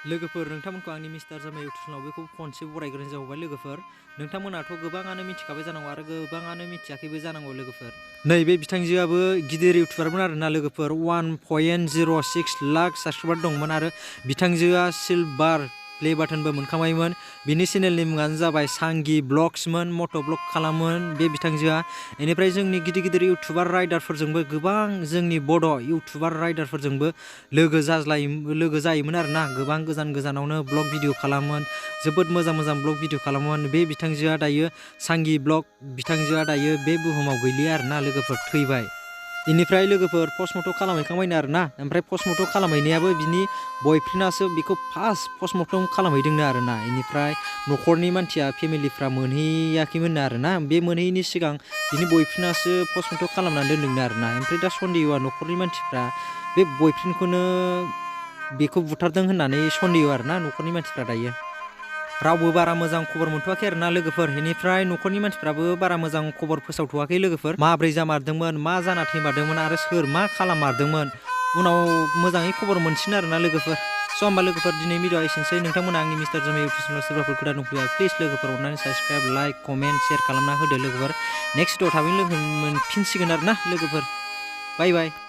लोगोफोर नोंथांमोनखौ आंनि mister जामाय YouTube चेनेलाव बेखौ खनसे बरायग्रोनाय जाबाय लोगोफोर नोंथांमोनाथ' गोबाङानो मिथिखाबाय जानांगौ आरो गोबाङानो मिथियाखैबो जानांगौ लोगोफोर नैबे बिथांजोआबो गिदिर इउटुबारमोन आरोना लोगोफोर 1.06 लाख साबस्क्राइबार दंमोन आरो बिथांजोआ सिलभार प्ले बाटनबो मोनखांबायमोन बिनि चेनेलनि मुङानो जाबाय सांगि ब्लग्समोन मट' ब्लग खालामोन बे बिथांजोआ बेनिफ्राय जोंनि गिदिर गिदिर इउटुबार राइडारफोरजोंबो गोबां जोंनि बड' इउटुबार राइडारफोरजोंबो लोगो जायोमोन आरोना गोबां गोजान गोजानावनो ब्लग भिडिअ खालामोन जोबोद मोजां मोजां ब्लग भिडिअ खालामोन बे बिथांजोआ दायो सांगि ब्लग बिथांजोआ दायो बे बुहुमाव गैलिया आरोना लोगोफोर थैबाय इनिफ्राय लोगोफोर पस्टमर्टम खालामहैखांबायनो आरोना ओमफ्राय पस्टमर्टम खालामहैनायाबो बिनि बयफ्रेन्डआसो बेखौ फार्स्ट पस्टमर्टम खालामहैदोंनो आरोना इनिफ्राय न'खरनि मानसिया फेमिलिफ्रा मोनहैयाखैमोननो आरोना बे मोनहैयैनि सिगां बिनि बयफ्रेन्डआसो पस्टमर्टम खालामनानै दोनदोंनो आरोना ओमफ्राय दा सन्देहआ न'खरनि मानसिफ्रा बे बयफ्रेन्डखौनो बेखौ बुथारदों होननानै सन्देह आरोना न'खरनि मानसिफ्रा दायो रावबो बारा मोजां खबर मोनथ'वाखै आरोना लोगोफोर बेनिफ्राय न'खरनि मानसिफ्राबो बारा मोजां खबर फोसावथ'वाखै लोगोफोर माब्रै जामारदोंमोन मा जाना थैमारदोंमोन आरो सोर मा खालाममारदोंमोन उनाव मोजाङै खबर मोनसिगोन आरोना लोगोफोर स' होमबा लोगोफोर दिनै भिडिअआ एसेनोसै नोंथांमोना आंनि मिस्टार जामाय इउटुब चेनेलाव सोरबाफोर गोदान दंफैयोबा प्लिज लोगोफोर अननानै साबस्क्राइब लाइक कमेन्ट शेयार खालामना होदो लोगोफोर नेक्स्ट भिडिअ थाबैनो लोगो मोनफिनसिगोन आरोना लोगोफोर बाय बाय